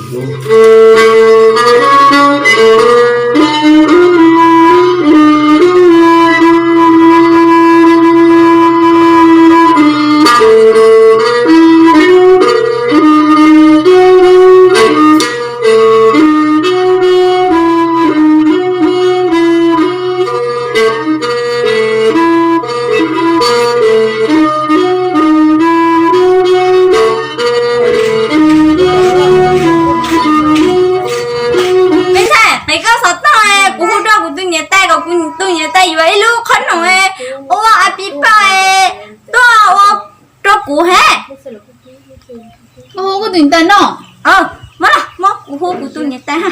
Peb ntxhais, qhia koj xov tooj, kuv hu rau kuv tus niam tais kom kuv tus niam tais yuav ib lub qhob noom ua a pi paj tuaj ua rau kuv he. Koj hu koj tus niam tais no. Muab, muab kuv hu kuv tus niam tais ha.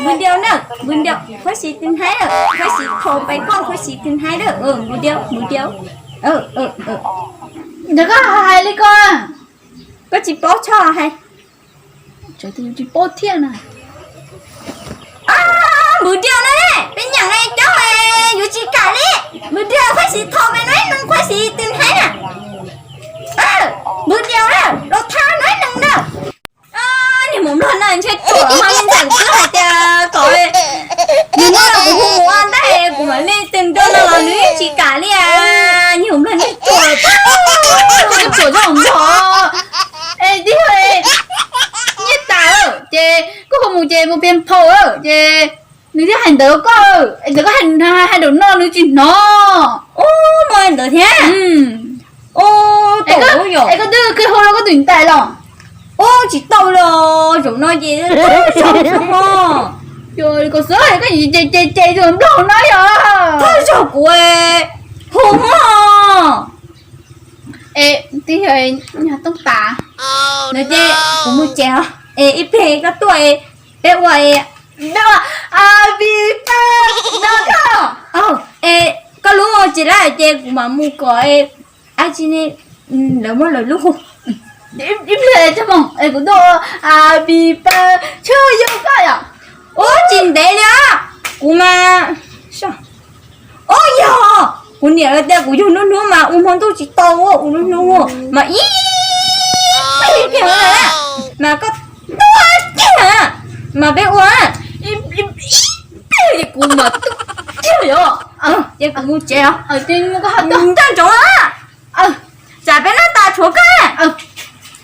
Video na, video, Khuab Siv tus hnaib, Khuab Siv thaum peb koj Khuab Siv tus hnaib na, video, video. Ntawd koj hais li ko, koj tsis paub tshaj hais. Tsis paub thiab na. Video na, peb nyeem cov yuav tsis kam li. Video Khuab Siv thaum peb no, Khuab Siv tus hnaib na. Video na, los thaj no na. Niag maum nplog no ntshe ruam ho li ntawm twb hais tias kom nws muab kuv hu ua ntej kuv mam li tus nrog no los nws yeej tsis kam li. Niag maum nplog ntshe ruam, ruam zoj nplog. Es tib, nyiaj tas ces koj hu mus ces mus piag phau ces nws thiaj hais ntawd koj, es ntawd koj hais nraum no nws tsis hnov. Ub, muaj ntawd thiab. Es koj twb kawg hu rau koj tus niam tais los? Ub, tsis tau los, zaum no ces tau zog xwb ho. Yog koj xav koj ces ces ces tus nplog no yog tau zog kuv hu ho. Es twb yog nyuag tooj tas no ces kuv mus tsev os. Es ib pliag koj tuaj peb ua peb ua a pi paj no koj. Es koj lub tsis laj ces kuv mam mus kom a tsi ne, lawv muab lawv lub hu. Ib pliag tso mus es kuv tuaj a pi paj tshua yog koj yom. Ub, tsis ntev li os, kuv mas, ub, yog kuv niam tias kuv yug hnub hnub mas ua hmo ntuj tsis tau ua hnub hnub mas ib pliag mas koj tuaj kiag mas peb ua ib pliag kuv mas tuaj kiag yom. Ces kuv mus tsev os. Ncaj nroos, tsam peb noj tas tshuav koj.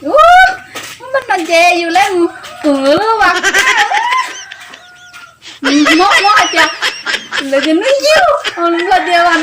Muab no ces yus lawv mus pum lub vas mob mob hais tias lawv tias hnub yug, lawv tias vas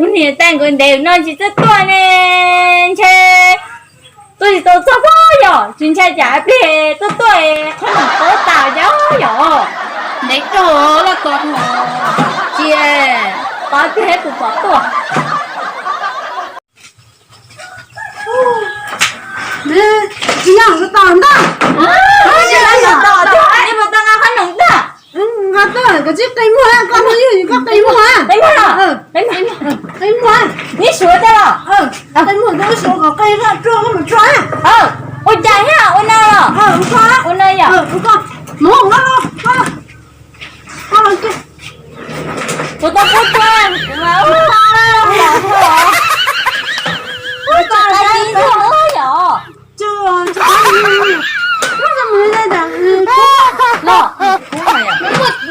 Kuv niam tais nkawd ntev no tsis tuaj tuaj ne, ntshe tuaj tsis tau txog pob yom, tsis ntshai cas ib pliag tuaj tuaj qhob noom poob tas yom yom. Ntev kawg loj tos tsis, tos ib pliag kuv pom tuaj. Tsis yog kuv tos ntag. Tsis yog tos, nej puas tau nqa qhob noom ntag? Nqa tuaj, koj tsis qi muag, koj hnub yug koj qi muag. Qi muag los? Qi muag. Neb suav coj los? Qi muag, suav kom qi ruaj koj mus tso. Ua cas thiab ua no los? Ua no yom? Mus, koj los. Kuv tau pub tuaj, kuv mas ua tsis tau yom.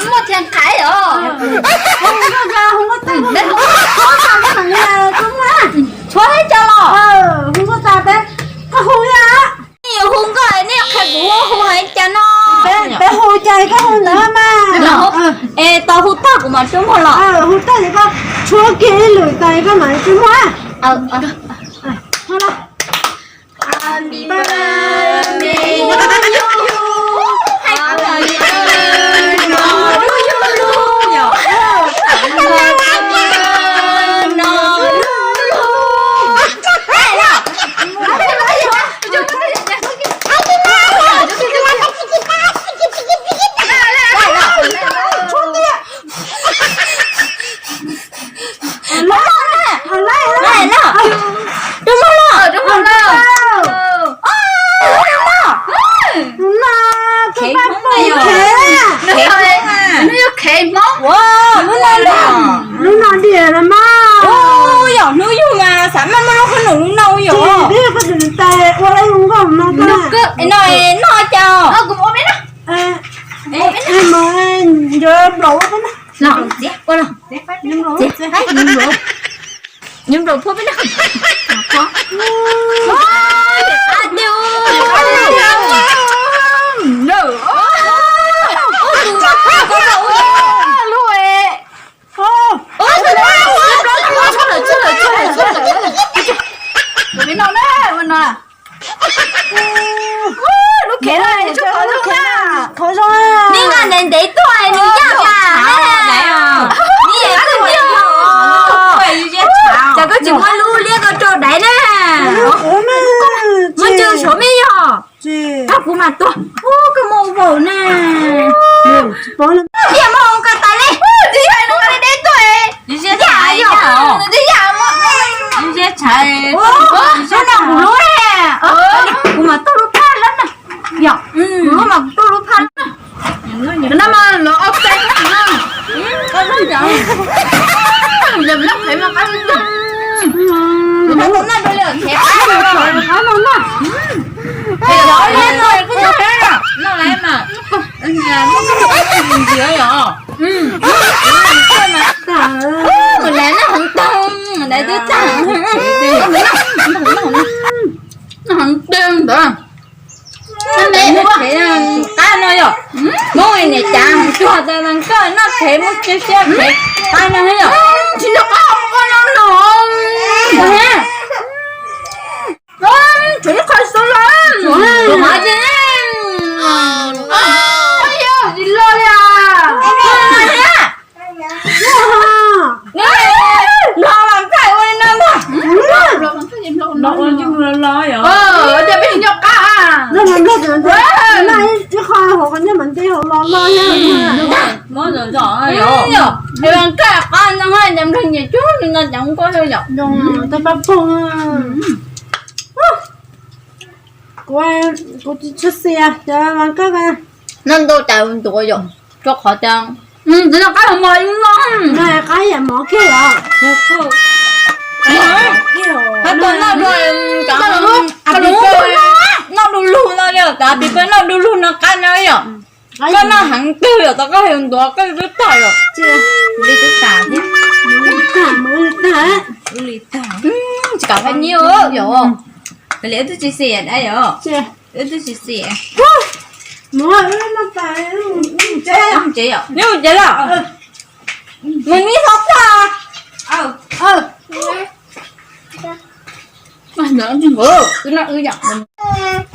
Muaj thiaj qhaiv os. Tshuav ib co los. Hu nkauj, nej hu nkauj, nej qhia kuv hu hais cas no. Peb hu cas koj hu ntawd mas. Es tau hu tag kuv mam tsuj muag los. Hu tag es koj tshuab kiag ib lwm tas koj mam tsuj muag. Yog hnub yug mas xav maj muaj lub qhob noom lub no yom. Noj cas? Nyob nplaum phua peb na. Lub khev no, lub khev no. Nej nqa ntev ntev tuaj nws yaj tas na. Nws yaj tas. Cas koj tsis muab lub liab ko rau daiv na. Muab ntsw saum me yog. Koj kuv mas tuag. Koj muaj vaum na. Tiag mas ka tas li. Nws yaj nws nqa ntev ntev tuaj. Nws yaj yog. Nws yaj. Nws yaj tshav. Nws yaj kuv lub. Kuv mas tuaj lub phaj lab na. Yog, kuv lub mas kuv tuaj lub phaj lab na. Cov no mas lov ob teg na. Qab zoo cas. Yog noj qhev mas qab zoo cas. Qab no na. Qab no na. Noj lawm mas. Ntxiv yom. Lawv noj heev tag, lawv twb tag. Noj heev tag ntawd. Qab no yom. Muab niam cas tuag tas mas koj noj qhev muab tsiab siab qhev. Qab no yom. Tsis noj qab no no. Tshuav ib qho xwb los. Tshuav tsis los li. Los mas koj ua li no ntag. Los ua li no los yom. Ua cas peb tsis noj qab. Ib qho hauv qhov nyob mas nte hauv los los yom. Muab zom zom yom. Koj qab no ha, nyob nplog nyiam coob li no cas muab koj yom. Tau pab pog. Kuv, kuv tsis tshua xiam cov mas koj. Noj ntau tas ntuav yom, rau qhov tias ntxim no qab mos mos li no. Qab yam mov kiag yom. Qab tuaj noj dua, noj du lug no yom, tas pis pawg noj du lug no qab no yom. Koj noj heev twg yom, tau koj hu ntuav koj twb tag yom. Li twb tas thiab. Li tag, li tag. Tsis kam qhov nyiab yom. Li twb tsis xiam dab yom. Twb tsis xiam. Neb mus tsev los? Nws nib hov tag.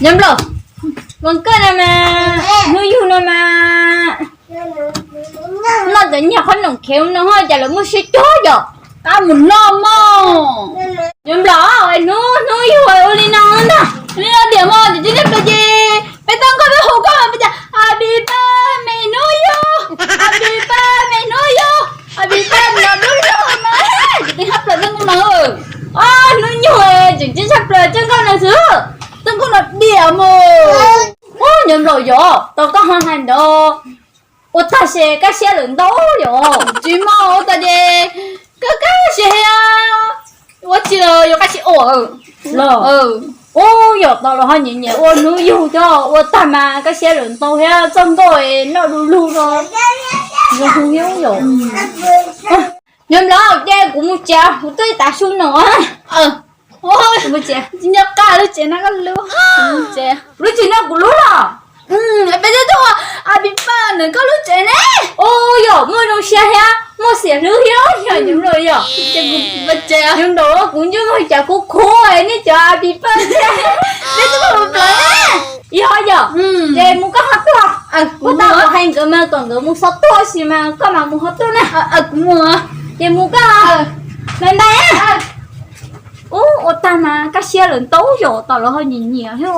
Nyob nplog, vas kawj no mas, hnub yug no mas, noj cov nyuag qhob noom khev no ho cas lawv muaj siab cuag yom. Qab mus noj mog. Nyob nplog, hnub hnub yug ua li no ntag. Li no tiag mog, ces tib neeg pes ces peb tau nkauj peb hu koj mas peb tias happy birthday me hnub yug, happy birthday me hnub yug, happy birthday no dub lug mas. Ces tib hab plaws txoj nkauj no, hnub yug tseem tsis tshaj plaws txoj nkauj no xwb. Txoj nkauj no diam mog. Ub, nyob nplog yog tau koj ho hais ntawd, ua tag ces kaj siab lawm ntau yom. Tsis muaj ua tag ces kaj kaj siab thiab, ua tsis los yuav kaj siab ua los. Ub, yog tau los ho nyiam nyiam ua hnub yug thiab, ua tag mas kaj siab lawm ntau thiab txoj nkauj noj du lug no. Yog hu thiab yom. Nyob nplog ces kuv mus tsev, kuv twb tas su no. Mus tsev. Nyob qab lub tsev no koj lub. Lub tsev no kuv lub los. Peb twb tuaj ua happy birthday ntawm koj lub tsev ne. Ub, yog muaj zoo siab thiab muaj xiam hlwb thiab yog nyob nplog yom. Nyob nplog kuv ntsej muag cas khuv khuv nej cov happy birthday. Peb twb tuaj ua plaws ne. Yog yom. Ces mus koj ho tuaj. Kuv tau hais nkawd mas kom nkawd mus xov tuaj sis mas koj mas mus ho tuaj na. Ces mus koj. Bye bye. Ub, ua tag mas kaj siab lawm ntau yom, tau los ho nyiam nyiam thiab.